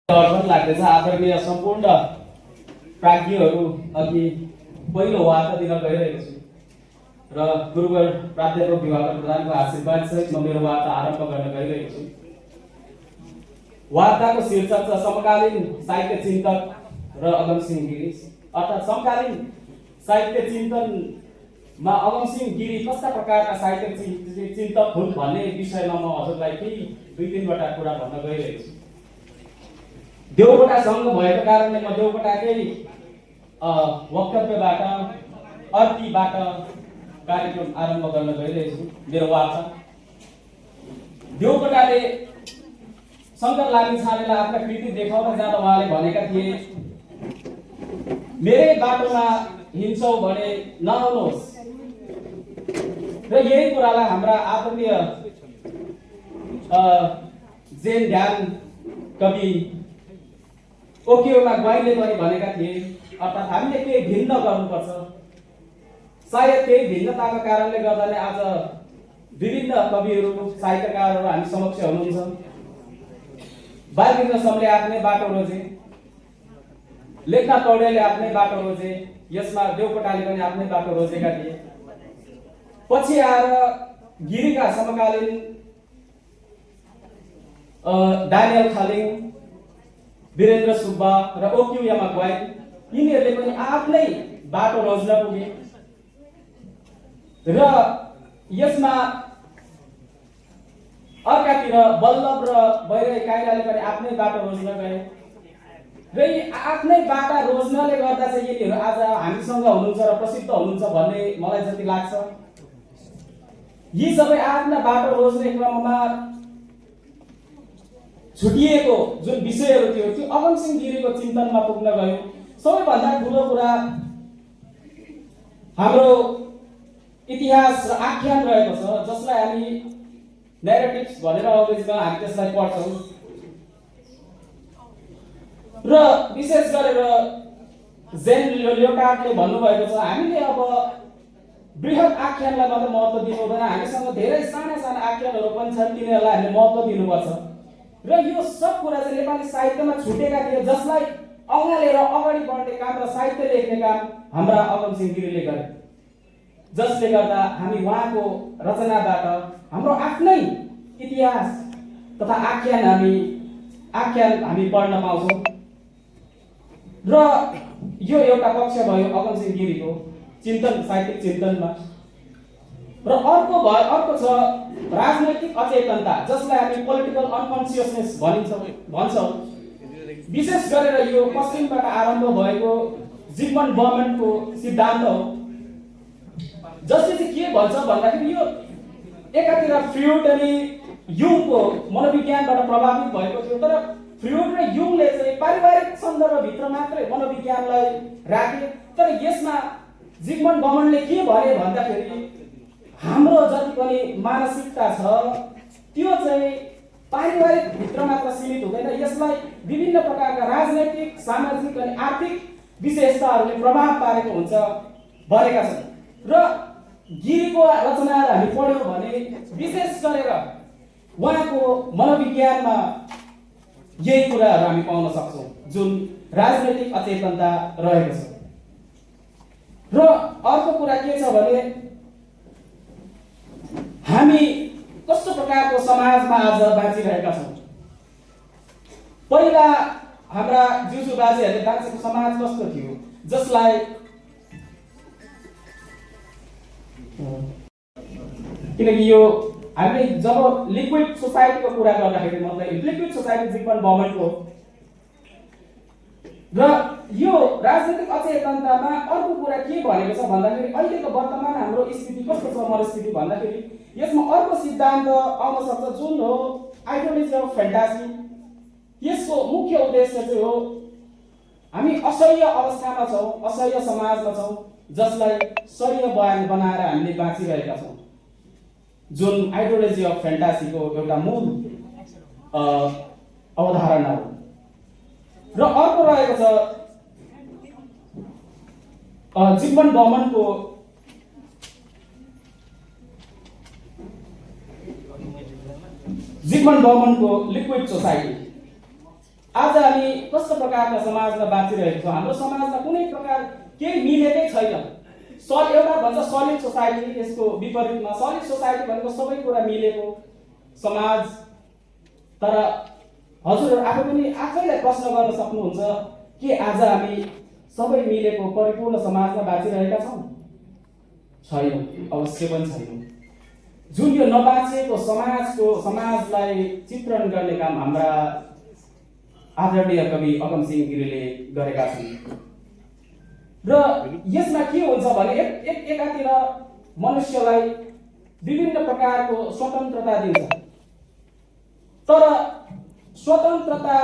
पनि लाग्दैछ। आदरणीय सम्पूर्ण प्राज्ञहरू अघि पहिलो वार्ता दिन गइरहेको छु र गुरुवर प्राध्यापक विभाग प्रधानको आशीर्वाद सहित म मेरो वार्ता आरम्भ गर्न गइरहेको छु। वार्ताको शीर्षक छ समकालीन साहित्य चिन्तक र अगमसिंह गिरी, अर्थात् समकालीन साहित्य चिन्तनमा अगमसिंह गिरी कस्ता प्रकारका साहित्य चिन्तक हुन् भन्ने विषयमा म हजुरलाई केही 2-3 वटा कुरा भन्न गइरहेको छु। देवकोटासँग भएको कारणले म देवकोटाकै वक्तव्यबाट अर्थीबाट कार्यक्रम आरम्भ गर्न गइरहेको छु। मेरो वार्ता देवकोटाले शङ्कर लामिछानेलाई आफ्ना कृति देखाउन जाँदा उहाँले भनेका थिए, मेरै बाटोमा हिँड्छौ भने नआउनुहोस्। र यही कुरालाई हाम्रा आदरणीय जैन ध्यान कवि ओकियोमा ग्वाइले पनि भनेका थिए, अर्थात् हामीले केही भिन्न गर्नुपर्छ। सायद त्यही भिन्नताको कारणले गर्दा नै आज विभिन्न कविहरू साहित्यकारहरू हामी समक्ष हुनुहुन्छ। बालकृष्ण समले आफ्नै बाटो रोजे, लेखनाथ पौड्यालले आफ्नै बाटो रोजे, यसमा देवकोटाले पनि आफ्नै बाटो रोजेका थिए। पछि आएर गिरीका समकालीन डानियल खालिङ, वीरेन्द्र सुब्बा र ओकियोमा ग्वाइल यिनीहरूले पनि आफ्नै बाटो रोज्न पुगे र यसमा अर्कातिर बल्लभ र बैरागी काइलाले पनि आफ्नै बाटो रोज्न गए र यी आफ्नै बाटा रोज्नले गर्दा चाहिँ यिनीहरू आज हामीसँग हुनुहुन्छ र प्रसिद्ध हुनुहुन्छ भन्ने मलाई जति लाग्छ। यी सबै आफ्ना बाटो रोज्ने क्रममा छुटिएको जुन विषयहरू थियो त्यो अगमसिंह गिरीको चिन्तनमा पुग्न गयो। सबैभन्दा ठुलो कुरा हाम्रो इतिहास र आख्यान रहेको छ, जसलाई हामी नैरेटिभ्स भनेर अङ्ग्रेजीमा हामी त्यसलाई पढ्छौँ र विशेष गरेर जेन ल्योटार्डले भन्नुभएको छ, हामीले अब बृहत आख्यानलाई मात्र महत्त्व दिनु हुँदैन, हामीसँग धेरै साना साना आख्यानहरू पनि छन्, तिनीहरूलाई हामीले महत्त्व दिनुपर्छ। र यो सब कुरा चाहिँ नेपाली साहित्यमा छुटेका थिए, जसलाई अँगालेर अगाडि बढ्ने काम र साहित्य लेख्ने काम हाम्रा अगमसिंह गिरीले गरे, जसले गर्दा हामी उहाँको रचनाबाट हाम्रो आफ्नै इतिहास तथा आख्यान हामी पढ्न पाउँछौँ। र यो एउटा पक्ष भयो अगमसिंह गिरीको चिन्तन, साहित्यिक चिन्तनमा। र अर्को छ राजनैतिक अचेतनता, जसलाई हामी पोलिटिकल अनकन्सियसनेस भन्छौँ। विशेष गरेर यो पश्चिमबाट आरम्भ भएको जिगमन्ड बर्मनको सिद्धान्त हो, जसले चाहिँ के भन्छ भन्दाखेरि यो एकातिर फ्रुड अनि युङको मनोविज्ञानबाट प्रभावित भएको थियो, तर फ्रुड र युङले चाहिँ पारिवारिक सन्दर्भभित्र मात्रै मनोविज्ञानलाई राखे। तर यसमा जिगमन्ड बर्मनले के भने भन्दाखेरि हाम्रो जति पनि मानसिकता छ त्यो चाहिँ पारिवारिक भित्र मात्र सीमित हुँदैन, यसलाई विभिन्न प्रकारका राजनैतिक, सामाजिक अनि आर्थिक विशेषताहरूले प्रभाव पारेको हुन्छ भनेका छन्। र गिरीको रचनाहरू हामी पढ्यौँ भने विशेष गरेर उहाँको मनोविज्ञानमा यही कुराहरू हामी पाउन सक्छौँ, जुन राजनैतिक अचेतनता रहेको छ। र अर्को कुरा के छ भने हामी कस्तो प्रकारको समाजमा आज बाँचिरहेका छौँ। पहिला हाम्रा जुजु बाजेहरूले बाँचेको समाज कस्तो थियो, जसलाई किनकि यो हामीले जब लिक्विड सोसाइटीको कुरा गर्दाखेरि मतलब लिक्विड सोसाइटी जिगमन्ड बर्मनको र यो राजनीतिक अचेतनतामा अर्को कुरा के भनेको छ भन्दाखेरि अहिलेको वर्तमान हाम्रो स्थिति कस्तो छ, मनस्थिति भन्दाखेरि यसमा अर्को सिद्धान्त आउन सक्छ, जुन हो आइडियोलोजी अफ फ्यान्टासी। यसको मुख्य उद्देश्य चाहिँ हो हामी असह्य अवस्थामा छौँ, असह्य समाजमा छौँ, जसलाई सह्य बयान बनाएर हामीले बाँचिरहेका छौँ, जुन आइडियोलोजी अफ फ्यान्टासीको एउटा मूल अवधारणा हो। र अर्को रहेको छ जिगमन्ड बर्मनको लिक्विड सोसाइटी। आज हामी कस्तो प्रकारका समाजमा बाँचिरहेको छौँ? हाम्रो समाजमा कुनै प्रकार केही मिलेकै छैन। एउटा भन्छ सलिड सोसाइटी, यसको विपरीतमा सलिड सोसाइटी भनेको सबै कुरा मिलेको समाज। तर हजुरहरू आफै पनि आफैलाई प्रश्न गर्न सक्नुहुन्छ कि आज हामी सबै मिलेको परिपूर्ण समाजमा बाँचिरहेका छौँ? छैनौँ, अवश्य पनि छैनौँ। जुन यो नबाँचेको समाजलाई चित्रण गर्ने काम हाम्रा आदरणीय कवि अगमसिंह गिरीले गरेका छन्। र यसमा के हुन्छ भने एकातिर मनुष्यलाई विभिन्न प्रकारको स्वतन्त्रता दिन्छ, तर स्वतन्त्रता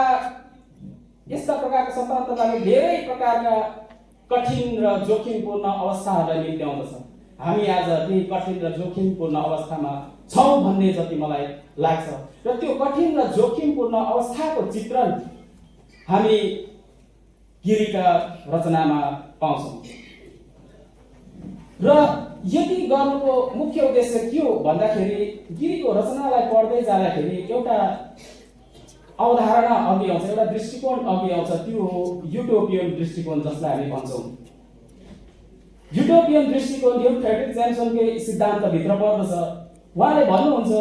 यस्ता प्रकारका स्वतन्त्रताले धेरै प्रकारका कठिन र जोखिमपूर्ण अवस्थाहरूलाई निम्त्याउँदछ। हामी आज ती कठिन र जोखिमपूर्ण अवस्थामा छौँ भन्ने जति मलाई लाग्छ। र त्यो कठिन र जोखिमपूर्ण अवस्थाको चित्रण हामी गिरीका रचनामा पाउँछौँ। र यति गर्नुको मुख्य उद्देश्य के हो भन्दाखेरि गिरीको रचनालाई पढ्दै जाँदाखेरि एउटा अवधारणा अघि आउँछ, एउटा दृष्टिकोण अघि आउँछ। त्यो हो युटोपियन दृष्टिकोण, जसलाई हामी भन्छौँ। युटोपियन दृष्टिकोण यो फ्रेडरिक जेम्सनकै सिद्धान्तभित्र पर्दछ। उहाँले भन्नुहुन्छ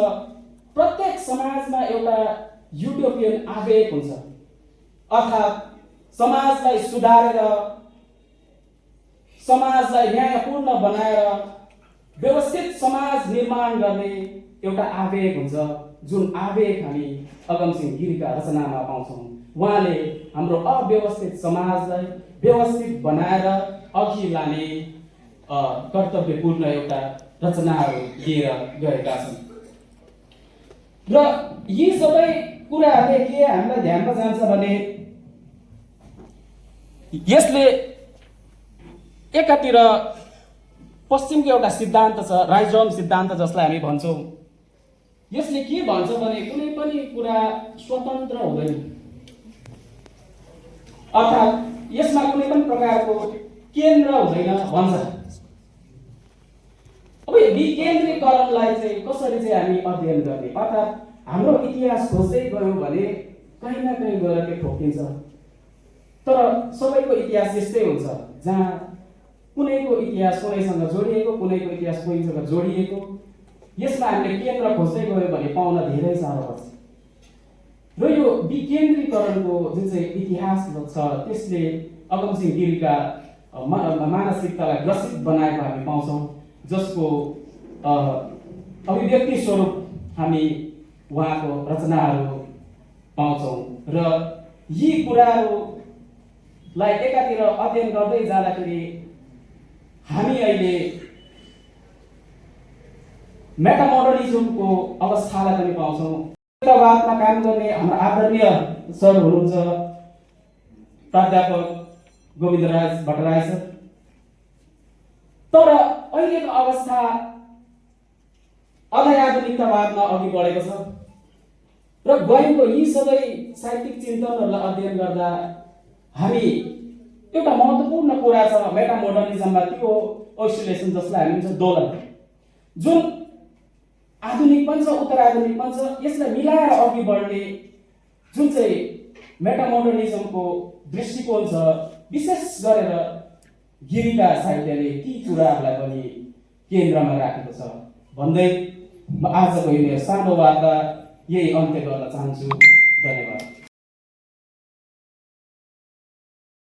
प्रत्येक समाजमा एउटा युटोपियन आवेग हुन्छ, अर्थात् समाजलाई सुधारेर, समाजलाई न्यायपूर्ण बनाएर व्यवस्थित समाज निर्माण गर्ने एउटा आवेग हुन्छ, जुन आवेग हामी अगमसिंह गिरीका रचनामा पाउँछौँ। उहाँले हाम्रो अव्यवस्थित समाजलाई व्यवस्थित बनाएर अघि लाने कर्तव्यपूर्ण एउटा रचनाहरू लिएर गएका छन्। र यी सबै कुराहरूले के हामीलाई ध्यानमा जान्छ भने यसले एकातिर पश्चिमको एउटा सिद्धान्त छ, राइजम सिद्धान्त, जसलाई हामी भन्छौँ। यसले के भन्छ भने कुनै पनि कुरा स्वतन्त्र हुँदैन, अर्थात् यसमा कुनै पनि प्रकारको केन्द्र हुँदैन भन्छ। अब विकेन्द्रीकरणलाई चाहिँ कसरी चाहिँ हामी अध्ययन गर्ने, अर्थात् हाम्रो इतिहास खोज्दै गयौँ भने कहीँ न कहीँ गएर के ठोकिन्छ। तर सबैको इतिहास यस्तै हुन्छ, जहाँ कुनैको इतिहास कुनैसँग जोडिएको, कुनैको इतिहास कुनैसँग जोडिएको। यसमा हामीले केन्द्र खोज्दै गयो भने पाउन धेरै साह्रो पर्छ। र यो विकेन्द्रीकरणको जुन चाहिँ इतिहास छ त्यसले अगमसिंह गिरीका मानसिकतालाई ग्रसित बनाएको हामी पाउँछौँ, जसको अभिव्यक्ति स्वरूप हामी उहाँको रचनाहरू पाउँछौँ। र यी कुराहरूलाई एकातिर अध्ययन गर्दै जाँदाखेरि हामी अहिले मेटामोडर्निज्मको अवस्थालाई पनि पाउँछौँ। वादमा काम गर्ने हाम्रो आदरणीय सर हुनुहुन्छ प्राध्यापक गोविन्दराज भट्टराई सर। तर अहिलेको अवस्था अध्यात्मिकतावादमा अघि बढेको छ र गएको यी सबै साहित्यिक चिन्तनहरूलाई अध्ययन गर्दा हामी एउटा महत्त्वपूर्ण कुरा छ मेटामोडर्निज्ममा, त्यो हो ओसिलेसन, जसलाई हामी भन्छौँ दोलन। जुन आधुनिक पनि छ, उत्तराधुनिक पनि छ, यसलाई मिलाएर अघि बढ्ने जुन चाहिँ मेटामोडर्निज्मको दृष्टिकोण छ, विशेष गरेर गिरीका साहित्यले ती कुराहरूलाई पनि केन्द्रमा राखेको छ भन्दै म आजको यो मेरो सानो वार्ता यही अन्त्य गर्न चाहन्छु। धन्यवाद।